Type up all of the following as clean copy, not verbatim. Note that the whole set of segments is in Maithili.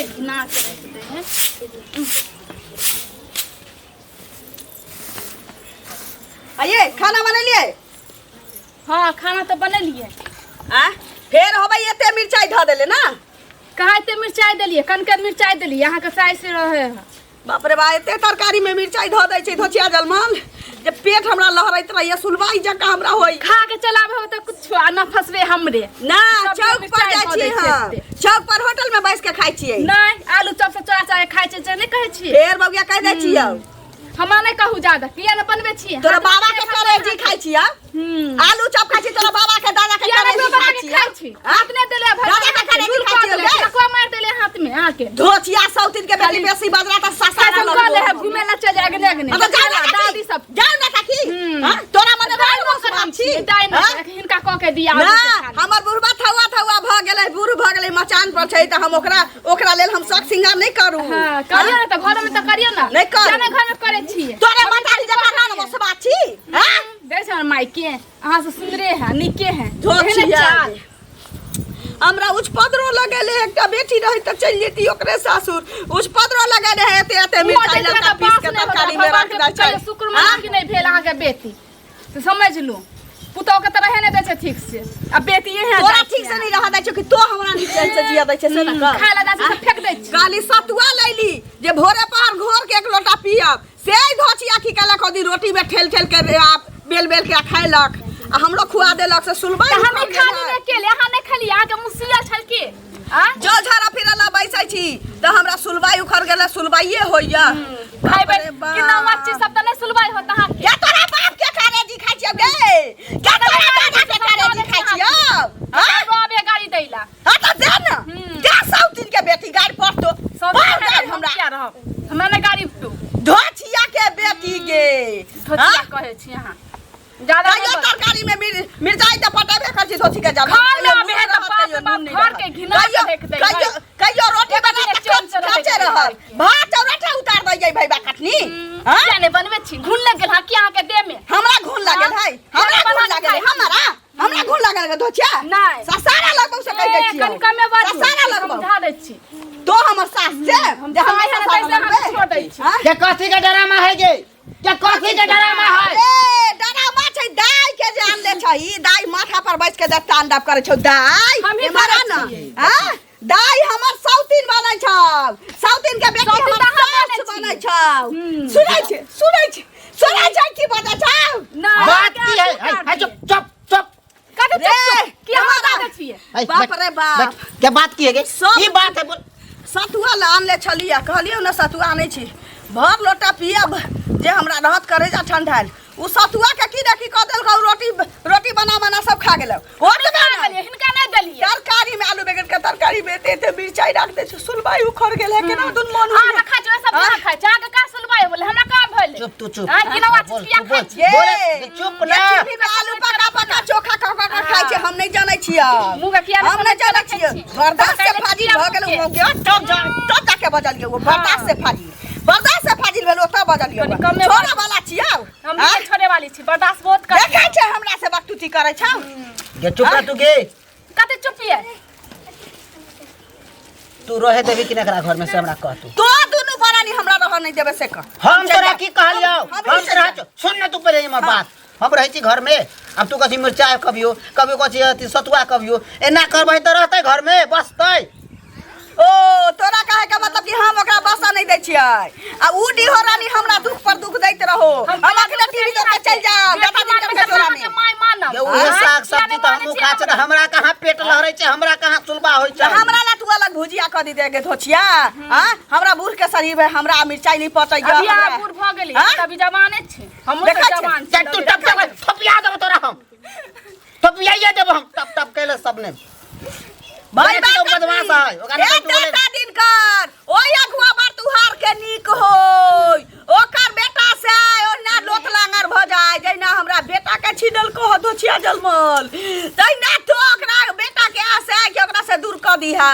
देहे घिना के राखि दे है। आइए, खाना बनेलिए? हाँ, खाना तऽ बनेलिए। आ फेर होबै एते मिरचाई धऽ देले ना? कहाँ एते मिरचाई देलिए? कनके मिरचाई देलिए अहाँके, साइ से रहे है। बाप रे बा, एते तरकारी में मिरचाई धऽ दै छै धोचिया जलमल जे पेट हमरा लहरैत रहैया, सुलबाई जकाँ हमरा होई। खा के चलाबे हो तऽ कुछो आ न फसबे हमरे। ना। सबके चौक पर मिरचाई जाइ धऽ छी दै छै हम एते। चौक पर होटल में बैस के खाइ छियै। नहि, आलू चॉप सब चोरा चोरा के खाइ छै से नहि कहै छियै। फेर बौआ कहि दै छियौ। हमरा नहि कहू ज्यादा, किया ने बनबै छियै? तोरा बाबा के करेजी खाइ छियै? आलू चॉप खाइ छी, तोरा बाबा के दादा के किया ने करेजी बाबा खाइ के छियै? खाइ छी? हाथ नहि देले भगवान, दादा के करेजी लूल खाइ कऽ छियै देले, गे? ठकुआ मारि देले हाथ में अहाँके। धोचिया सौतिन के बेटी, बेसी बजरा तऽ ससा कसम कऽ ले है, घुमे ला चल अगने अगने। मतलब जाउ ना काकी। दादी सब जाउ ना काकी। हाँ? तोरा मने दाइ राम नौकर हम छी छी, दाइ हाँ? नौकर हिनका कऽ के दिया। ना, हमर बुढ़बा थौआ थौआ भऽ गेलै, बूढ़ भऽ गेलै, मचान पर छै, तऽ हम ओकरा ओकरा लेल हम शौक सिंगार नहि करू? हाँ, करियौ ने तऽ, घरमे तऽ करियौ ने। नहि करू। किया नहि घरमे करै छियै? तोरे मतारी जकाँ रान बसबा छी, हाँ? देखै छै हमर मायके अहाँ से सुन्दरे है, नीके है। धोती एहने चाल। हमरा उच्च पदरो लगेले, एकटा बेटी रही तऽ चलि जेती ओकरे सासुर। उच्च पदरो लगेले है, एते एते मिरचाई ललका पीस के तरकारी में रख दै छै। शुक्र मना कि नहि भेल अहाँके बेटी, तऽ समझ लू पुतोह के तऽ रहे नहि दै छै ठीक से, आ बेटी एहन तोरा ठीक से नहीं रह दै छौ कि तो हमरा नहीं चैन से जिया दै छै से न कह। खाय ला दै छै तऽ फेंक दै छै। काली सतुआ लैली जे भोरे पहर घोर के एक लोटा पियब, से धोचिया की केलक, ओदी रोटी में ठेल ठेल के आ बेल बेल के खैलक आ हमरो खुआ देलक, से सुनबै। तऽ हम खाली नहि केले, अहाँ नहि खेलियै, अहाँके मुँह सियल छल की आ? जो झाड़ा फिरे ला बैसै छी तऽ हमरा सुलबाई उखड़ गेलै, सुलबाइए होइया। खैबै कि नौआ चीज सब तऽ नहि सुलबाइ होत अहाँके। क्या तोरा बाप के करेजी खाइ छियौ गे? क्या तोरा दादा के करेजी खाइ छियौ, हाँ? बाबे गाड़ी दैला। हाँ तऽ दे ना, दे सौतीन के बेटी, गाड़ी पड़तो। सब पड़ गाड़ी हमरा। किया रहब, हमरा नहि गाड़ी दू। धोचिया के बेटी गे। धोतिया हाँ? कहै छी अहाँ ज्यादा नहि कहियो बजू। तरकारी में मिरचाई तऽ पटेबे करै छी धोती के जब। घर में आबे है तऽ बाप रे बाप, घर के घिना के राखि दै है। कहियो कहियो रोटी एक बना दिन के चैन से रहै कच्चे छै रहल घरके। भात चौराठा उतार दै भाई बा कटनी, हाँ? किया नहि बनबै छी? घुन लागि गेल हँ की अहाँके देह में? हमरा घुन लागल है? हमरा किया घुन बना लागल है? के खाइ छी? हमरा हमरा घुन लागल है धोचिया? नहि। ससारा लगबौ से कहि दै ए, छियौ। कनि कमे बाजू। ससारा लगबौ। समझा दै छी। तो हमर सास से हम जे हमरा सास है, ससारा तैसे हम लगबै? छोड़ दै छी। हाँ? के कथी के डरामा है गे? के कथी के डरामा है? ए डरामा छै दाई के जे आनले छै ई दाई माथा पर बैस के जे तांडव करै छौ दाई। हमही एम्हर आ करै ना। छियै। हाँ? दाई हमर सौतीन बनै छौ, सौतीन के बेटी सौतीन हमर तऽ अहाँ सास बनै बनै छौ। हम्म। सुनै छै, सुनै छै, सुनै छै की बजै छौ? नहि, बात की है? अहाँके है, है, चुप चुप चुप। कथी रे, चुप चुप? की अहाँ हमारा- बाजै छियै? है, बाप बैठ, रे बाप। बैठ। के बात की है गे? सब- की बात है बोल। सतुआ ला आनले छलियै, कहलियौ ने सतुआ आनै छी, भर लोटा पियब जे हमरा रहत करेजा ठंडायल। उ सतुआ के की ने की कऽ देलकौ, रोटी रोटी बना बना सब खा गेलौ। ओतबे खा ने गेलियै, हिनका नहि देलियै। तरकारी में आलू बैंगन के तरकारी में एते एते मिरचाई राख दै छै, सुलबाई उखड़ गेल है केना दुन मन अहाँ होइया। तऽ खाइ छियै, सब अहाँ खाइ छियै, अहाँके का सुलबाइ होलै? हमरा कहाँ भेलै? चुप तू चुप। अहाँ किनौआ बोल, चीज किया तू बोल। खाइ छियै? बोले, चुप ये ना। चूल्ही में आलू पका पका चोखा खा खा के खाइ छै, हम नहि जानै छियै। मुँह के किया नहि हम नहि समझ के जानै रखै छियै। छी? बर्दाश्त से तरकारी फाजिल किया भऽ गेल मुँहके? ओ गया, तब जा तब जाके बजलियै ओ बर्दाश्त से फाजिल, बर्दाश्त से फाजिल भेल ओतऽ बजलियै। कनि कमे छोड़ऽ वाला छियै? हम आँय? नहि छोड़े वाली छी, बर्दाश्त बहुत कर। देखै छै हमरा से बकतूती करै छौ। गे चुप रह तू गे। कते चुप ये? तू रहे देबी कि ना एकरा घर में से हमरा कह तू। तो दुनू प्राणी हमरा रहऽ नहि देबै से कह। हम चलि तोरा जा। की कहलियौ? हम हम तोरा सुन ना तू पहिले हमर बात। हम रहै छी घर में, अब तू कथी मिरचाइ कभियो कभियो कथी अथी सतुआ कभियो एना करबै तऽ रहतै घर में बसतै? ओ तोरा कहे के मतलब कि हम ओकरा बसा नहीं दै छियै आ उ डिहो रानी हमरा दुख पर दुख दैत रहो, हम अखने टीवी देख के चलि जाब दादा दिन के चोरा में। माय मानब ये उहे साग सब्जी तऽ हमहूँ खाइ छियै, हमरा कहाँ पेट लहरै छै, हमरा कहाँ सुलबा होइ छै? हमरा ला तू अलग भुजिया कऽ दी देगे धोचिया। हाँ, हमरा बूढ़ के शरीर है, हमरा मिरचाई नहीं पचै। अभी अहाँ बूढ़ भऽ गेली? हाँ? अभी जवाने छी, हमहूँ देखै तऽ छी। जवान छी। चल तू टप टप थपिया देबो तोरा, हम थपियाइए देबो, हम टप टप कैले सबने। भाई बेटी तो बदमाश है, ओकरा ए नहि तू बोले। दादा दिनकर ओइ अगुआ बार तुहार के नीक होय, ओकर बेटा से ओहिना लोथ लांगर भ जाय, जहिना हमरा बेटा के छीनल को धोछिया जलमल, तहिना तो ओकरा बेटा के आशा है कि ओकरा से दूर क दीहा।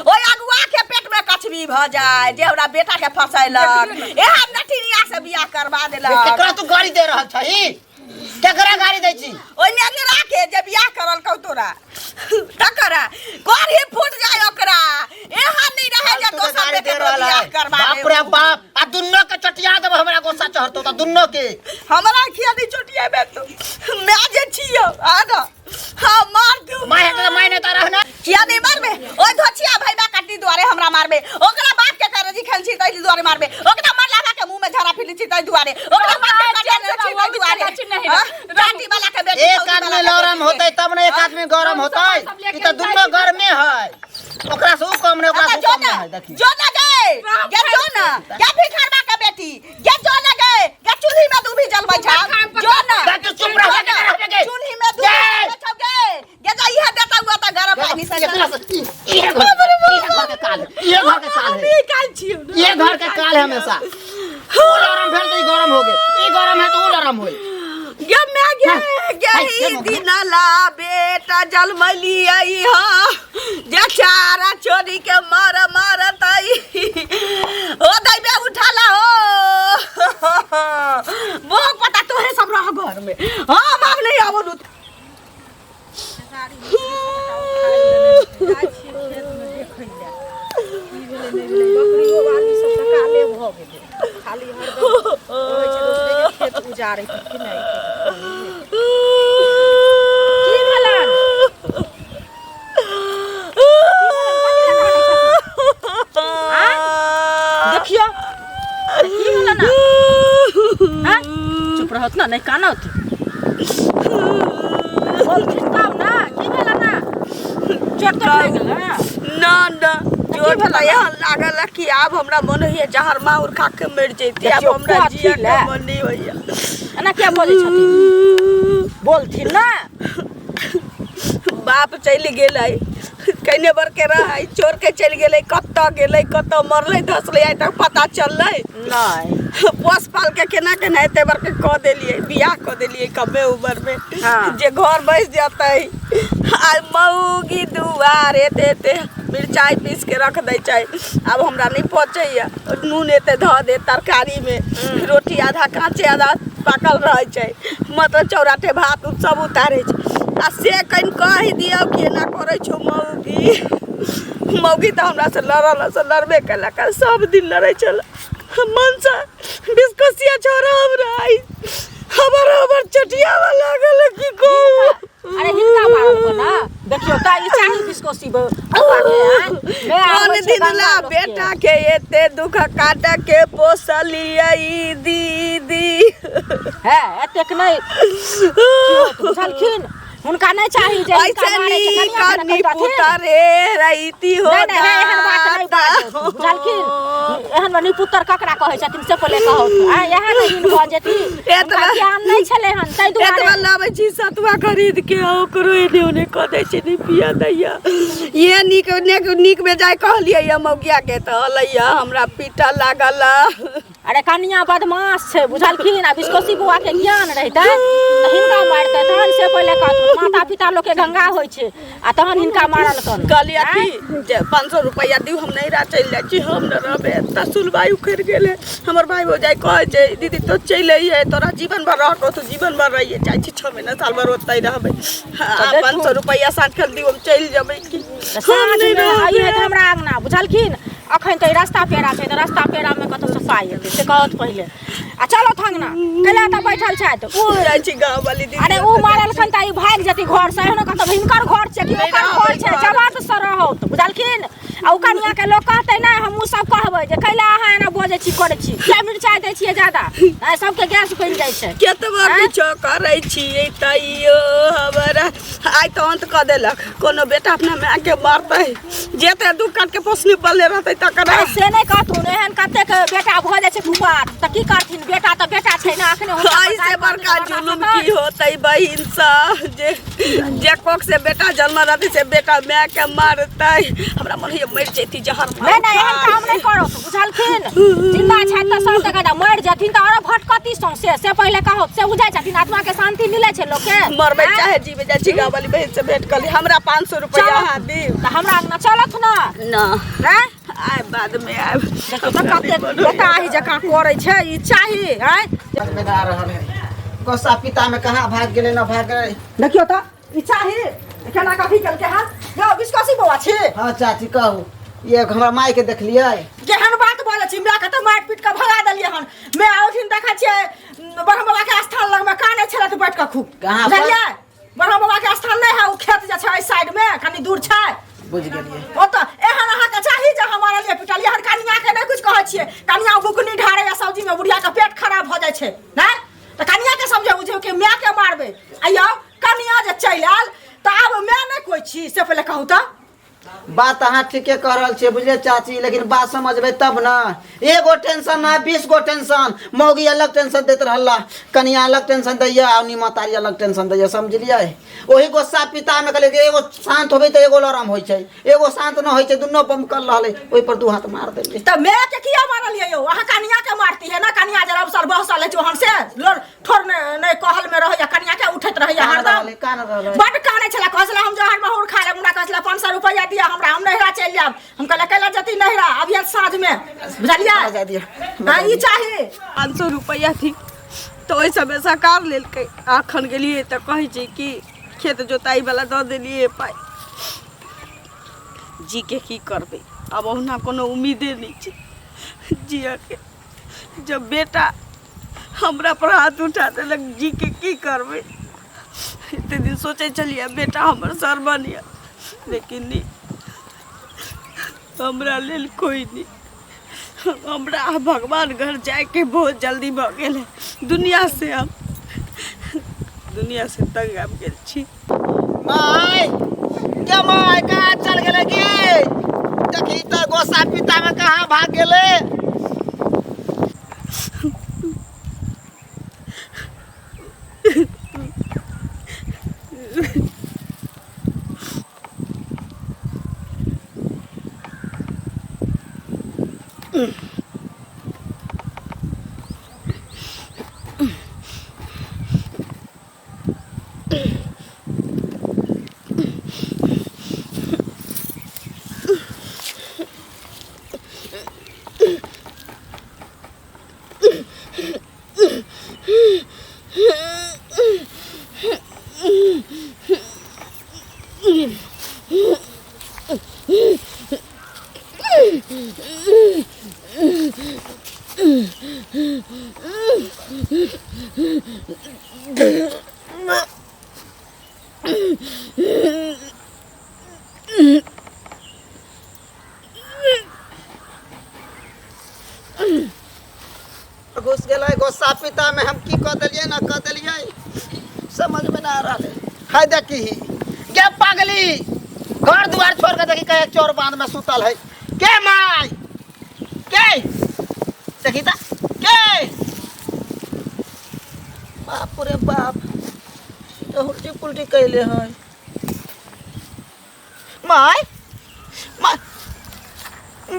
ओइ अगुआ के पेट में कछबी भ जाय जे हमरा बेटा के फसैलक, एहन नटिनिया से बियाह करवा देलक। केकरा तू गाड़ी दे रहल छही? केकरा गाड़ी दै छी? ओइ नेंगरा के जे बियाह करल कौ तोरा, तकरा कोढ़ी फूट जाय ओकरा, एहन नहीं रहे जे फालतू के चढ़तो त दुन्नो के। हमरा किया नहीं चोटिएबे तू? मैं जे छियो आ ना, हाँ मार दू। My हेतै त my नै त रहना। किया नहीं मारबे? ओइ धोचिया भैबा काटी दुआरे हमरा मारबे, ओकरा बाप के करजी खेल छी तै दुआरे मारबे, ओकरा मरलाहा के मुंह में झरा फिली छी तै दुआरे, ओकरा बाप के कटे छी तै दुआरे। हाँ? काटी वाला के बेटी एक सऊदी आदमी वाला के लरम बेटी। होतै तब ने एक आदमी गरम होतै। ई त दुन्नो गरमे है, ओकरा से ऊ कम नै, ओकरा अच्छा, से ऊ जो कम ना नै है। देखी जो ना गए गे, जो ना गे भिखारबा के बेटी गे, जो ना गए गे, चूल्ही में दूभी जलबै छौ, जो ना। गे, तू चुप रह गे, रह गे। चूल्ही में दूभी गे। जलबै छौ गे गे, जा इहे देता हुआ त गरम पानी से। एकरा से इहे घर के काल है, इहे घर के काल है, ई काल छियौ ने। ये घर के काल है हमेशा। ऊ लरम भेल त ई गरम हो गेल, ई गरम है त ऊ लरम होई। गे मैं गे गे हाय, ई गे। दिन ला बेटा जलमलियै ह जे चारा चोरी के मार मारतै ओ दैबे उठाला हो वो पता तोहे सब रह घर में, हम आब नहीं आबो। बकरियो वाली सब तऽ काले भऽ गेलै, खाली हरदम रहै छै दोसरे के खेत उजाड़ैत कि नहि। की भेलनि? देखियौ की भेलनि? आँय? चुप रहत ने, नहि कानत, बोलथिन तब ने। की भेलनि? चोट तोट लागि गेल? ना ना, चोट भेलै? तऽ एहन लागल है कि आब हमरा मन होइए जहर माहुर खा के मरि जैती। आब देखियौ, हमरा कथी जिए के लए? मन नहीं होइए। एना किया बजै छथिन? बोलथिन ने। बाप चलि गेलै, कने बर के रहै, चोर के चलि गेलै, कतऽ गेलै, कतऽ मरलै धसलै, आइ तक पता चललै नहि। पोस पाल के केना केना एते बर के कऽ देलियै, बियाह कऽ देलियै कमे उम्र में। जे घर बसि जेतै। आ मौगी दुआर एते एते मिरचाइ पीस के रख दै छै, आब हमरा नहि पचैया। नून एते धऽ दे तरकारी में, रोटी आधा काँचे आधा पाकल रहै छै, मतलब चौराठे भात उत सब उतारै छै। आ से कनि कहि दियौ कि एना करै छौ मौगी। मौगी तऽ हमरा से लड़ल से लड़बे केलक आ सब दिन लड़ै छल। मनसँ बिस्कोसिया छोड़ा हमरा आइ हमर हमर चटियावा लागल की कहू। अरे हिनका मारल को ना, देखियो त ई चाही बिस्कोसी बौआ के। आँय? मैं आबै कोन छै दिन गंगा ला लोकके। बेटा के एते दुख काट के पोसलियै दीदी। है एतेक नहि बुझलखिन, हुनका नहि चाही जे हिनका ऐसे मारै छै, नीक कनिया के ने कहितथिन। निपुतरे रहिती हो। नहि नहि, हे एहन बात नहि बाजू, बुझलखिन? एहन मे निपुतर ककरा कहै छथिन से पहिले कहू। आँय, इएह ने हीन भऽ जेती। हुनका ज्ञान नहि छलै हन ताहि एतबा दुआरे। लाबै छी सतुआ खरीद के, आ ओकरो एने ओने कऽ दै छै, नहि पिया दैया। ये नीक नीक नीक बेजाय कहलियै या मौगिया के तऽ अलैया हमरा पीटऽ लागल। अरे कनिया बदमाश छै, बुझलखिन? आ बिस्कोसी बौआ के ज्ञान रहितै तऽ हिनका मारितै तहन से पहिले कहथुन। माता पिता लोकके गंगा होइ छै आ तहन हिनका मारलकन। कहलियै की जे 500 रुपैआ दियौ, हम नैहरा चलि जाइ छी, हम नहि रहबै एतऽ, सुलबाइ उखड़ि गेलै हमर। भाय भौजाइ कहै छै दीदी तो चलि अइहे, तोरा जीवन भर रहको, तू जीवन भर रहिए। जाइ छी 6 महीना साल भर ओतहि रहबै। आ 500 रुपैआ साँझ खन दियौ, हम चलि जेबै की। तऽ हम नहि साँझमे रहबै। अइहे तऽ हमरा अङ्गना, बुझलखिन? अखन तऽ ई रास्ता पेड़ा छै तऽ रास्ता पेड़ामे कतऽसँ पाइ एतै से कहत पहिले। आ चलत अङ्गना कैला तऽ बैठल छथि उ जाइ छी गाँव वाली दीदी। अरे उ मारलखन तऽ ई भागि जेती घरसँ, एहनो कतऽ हिनकर घर छै कि नहि ओकर रहबै घर छै? घर। जवाब रहत, बुझलखिन? आ ओ कनिया के लोक कहतै नहि, हमहूँ सब कहबै जे कैला अहाँ एना बजै छी, करै छी, किया मिरचाइ दै छियै जादा? आँय, सबके गैस बनि जाइ छै। केतबो किछो करै छियै तैयो हमरा आइ तऽ अन्त कऽ देलक। कोनो बेटा अपना मायके मारतै? जेते दुख काट के पोसने पालने रहतै तकरा। अरे से नहि कहथुन, एहन कतेक बेटा भऽ जाइ छै कुपात तऽ की करथिन? बेटा तऽ बेटा छै ने, अखने हुनका ऐसे पसारि बड़का पड़तै, जुलुम की होतै बहिन सँ जे जे कोख से बेटा जन्म रहतै से बेटा माय के मारतै। हमरा मन होइए मरि जैती जहर। नहि नहि, एहन काम नहि करत, बुझलखिन? जिंदा छथि तऽ सब जगह, मरि जेथिन तऽ आरो भटकती सौंसे, से पहिले कहू से बुझाइ छथिन? आत्मा के शांति मिलै छै लोकके? मरबै आँय? चाहे जीवे। जाइ छी गाँव वाली बहिन से भेंट कर ली, हमरा 500 रुपया चलऽ। अहाँ दियौ। तऽ हमरा अंगना चलत ने? ना। आँय? आयब, बाद में आयब। देखियौ तऽ कते बताही जकाँ करै छै ई चाही। आँय? समझ में ना आ रहल है, गोस्सा पिता में कहाँ भाग गेलै, ना भाग गेलै। देखियौ तऽ ई चाही केना कथी केलकै हन। यौ बिस्कोसी बौआ छी। हाँ चाची, कहू। ये हमरा माय के देखलियै? केहन बात बोलै छी, माय के तऽ मारि पीट के भगा देलियै हन। माय ओहिठिन देखै छियै ब्रह्म बाबा के स्थान लगमे कानै छलै तऽ बैठ कऽ खूब। कहाँ पर? बुझलियै? ब्रह्म बाबा के स्थान नहि है, ओ खेत जे छै एहि साइड मे कनि दूर छै। बुझि गेलियै। ओतऽ एहन अहाँके चाही जे हम मारलियै पिटलियै हन। कनिया के नहि किछु कहै छियै, कनिया बुकनी ढारैया सब्जी मे, बुढ़िया के पेट खराब भऽ जाइ छै। नहि तऽ कनिया के समझे बुझे कि माय के मारबै। आ यौ कनिया जे चलि आयल तऽ आब माय नहि कोइ छी, से पहिले कहू तऽ। बात अहाँ ठीके कह रहल छियै बुझलियै चाची, लेकिन बात समझबै तब ने। एगो टेंशन ना 20 गो टेंशन, मौगी अलग टेंशन दैत रहला, कनिया अलग टेंशन दैया, आ महतारी अलग टेंशन दैया, समझलियै? ओही गुस्सा पितामे कहलियै कि एगो शान्त होबै तऽ एगो लरम होइ छै, एगो शान्त न होइ छै, दुनू बमकल रहलै, ओहि पर दू हाथ मार देलियै। तऽ माय के किया मारलियै यौ? अहाँ कनिया के मारती है ना, कनिया जरा अवसर बहसल है चौहान से लोर ठोर ने कहल में रहैया, कनिया के उठैत रहैया कान हरदम। रहलै, कान रहलै। बड कानै छलै, कहै छलै हम जहर माहुर खा लेब। हमरा कहै छलै 500 रुपैआ दिअ हमरा, हम नैहरा चलि जायब। हम कहलियै कैला जती नैहरा, अभी साँझ में, बुझलियै? हमरा जाय दिअ। हाँ, ई चाही। 500 रुपैआ थी तऽ ओहि समय सरकार लेलकै। अखन गेलियै तऽ कहै छै कि खेत जोताइ वाला दऽ देलियै पाइ। जी के की करबै आब, ओहुना कोनो उम्मीदे नहि छै जियके। जब बेटा हमरा पर हाथ उठा देलक, जी के की करबै? एते दिन सोचै छलियै बेटा हमर सर बनिया, लेकिन नहि, हमरा लेल कोइ नहि। हमरा भगवान घर जायके बहुत जल्दी भऽ गेल है। दुनिया से हम दुनिया से तंग आबि गेल छी। माय के माय कहाँ चल गेलै गे? देखी तऽ गोसा पिता में कहाँ भाग गेलै? घुस गेलै गोस्सा पिता में, हम की कऽ देलियै ना कऽ देलियै समझ में ना आ रहल है। है देखी गे पागली, घर दुआर छोड़ के देखी कहे चोर बांध में सुतल है। के माय के देखी ता के, बाप रे बाप, तो उल्टी पुल्टी कैले है। माय माय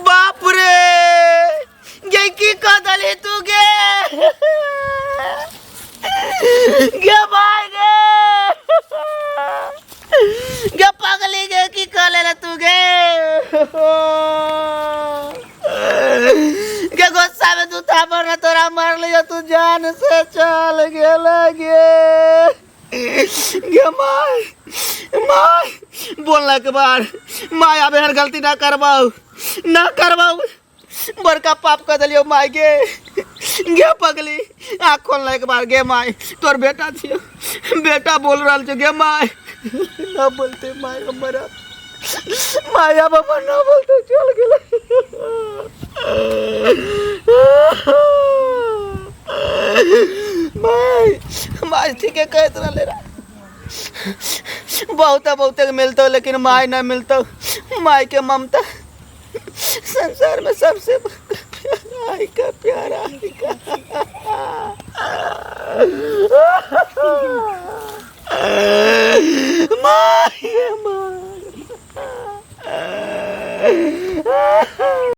बाप रे, गे की कह दली तू गे? गे भाई गे, गे पगली गे, की कह ले तू गे? गे गुस्सा में तू थापर ना तोरा मार लियो, तू जान से चल गेल गे। गे my my बोलने के बाद my, आब एहन गलती ना करबाऊ, ना करबाऊ, बड़का पाप कर दिलियो माय। गे गे पगली, आँख खोलने के बाद गे माय, तोर बेटा छियो, बेटा बोल रहल छो गे माय। ना बोलते माय हमरा, माय आब हमर ना बोलते, चल गेलै माय। माय ठीके कहैत रहले रह, बहुते बहुते मिलतो लेकिन माय ना मिलतो। माय के ममता संसार में सबसे प्यारा आई का, प्यारा आई का। माय माय।